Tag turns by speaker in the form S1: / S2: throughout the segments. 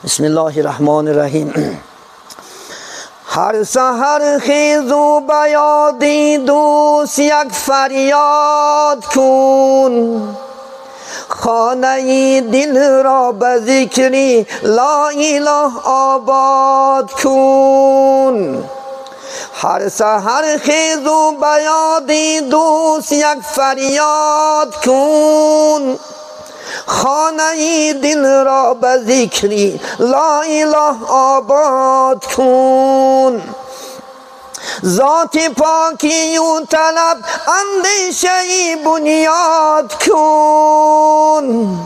S1: بسم الله الرحمن الرحیم. هر سحر خیز و به یاد دوست یک فریاد کن، خانه دل را به ذکری لا اله آباد کن. هر سحر خیز و به یاد دوست یک فریاد کن، خانه دل را به ذکری لا اله آباد کن. ذات پاکی و طلب اندیشه بنیاد کن،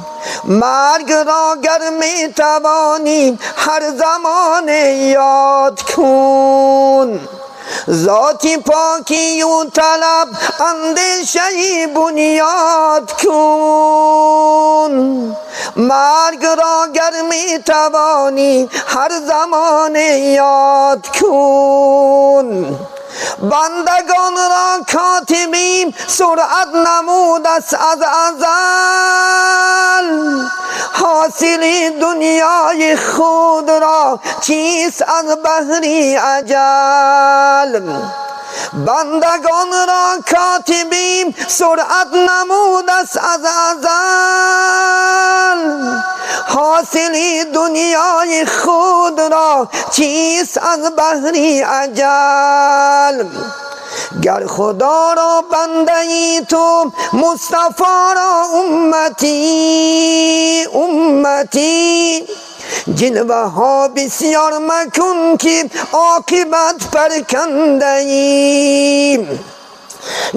S1: مرگ را گر می توانی هر زمان یاد کن. ذات پاکی و طلب اندیشه بنیاد کن، مرگ را گر می توانی هر زمان یاد کن. بندگان را کاتبیم سرعت نمود است از ازل، حاصل دنیای خود را چیست از بهری اجل. بندگان را کاتبیم سرعت نمود است از ازل، حاصل دنیای خود را چیست از بهری اجل. گر خدا را بنده ای تو مصطفی را امتی امتی، جلوه ها بسیار مکن که عاقبت پرکنده ایم.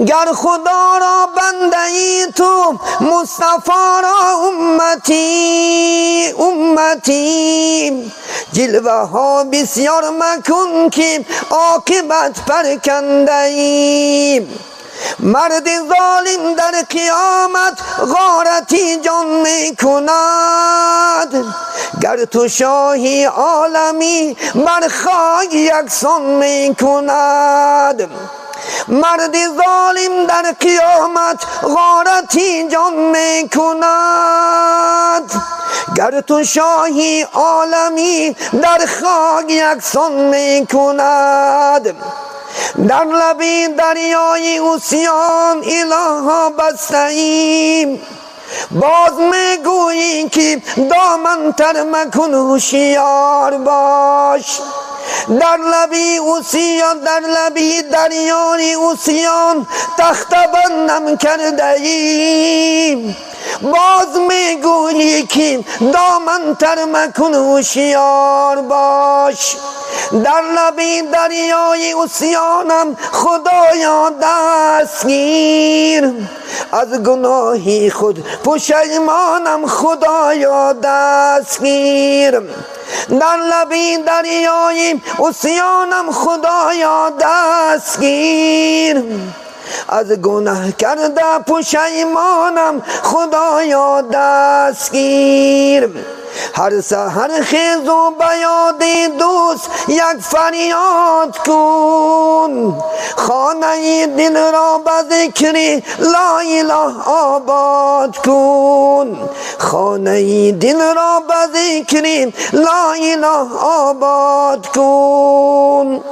S1: گر خدا را بنده ای تو مصطفی را امتی امتی، جلوه ها بسیار مکن که عاقبت پرکنده ایم. مرد ظالم در قیامت غارتی جان می کند، گر تو شاهی عالمی بر خاک یکسان می کند. مرد ظالم در قیامت غارتی جان می کند، گر تو شاهی عالمی در خاک یکسان می کند. در لبی دریای عصیان الها بسته ایم، باز میگویی که دامن تر مکن هوشیار باش. در لبی عصیان در لبی دریای عصیان تخت بندم کرده ایم، باز میگویی که دامن تر مکن هوشیار باش. در لبی دریای عصیانم خدایا دستگیر، از گناهی خود پشیمانم خدایا دستگیر. در لبی دریای عصیانم خدایا دستگیر، از گناه کرده پشیمانم خدایا دستگیر. هر سحر خیز و به یاد دوست یک فریاد کن، خانه دل را به ذکر لا اله آباد کن. خانه دل را به ذکر لا اله آباد کن.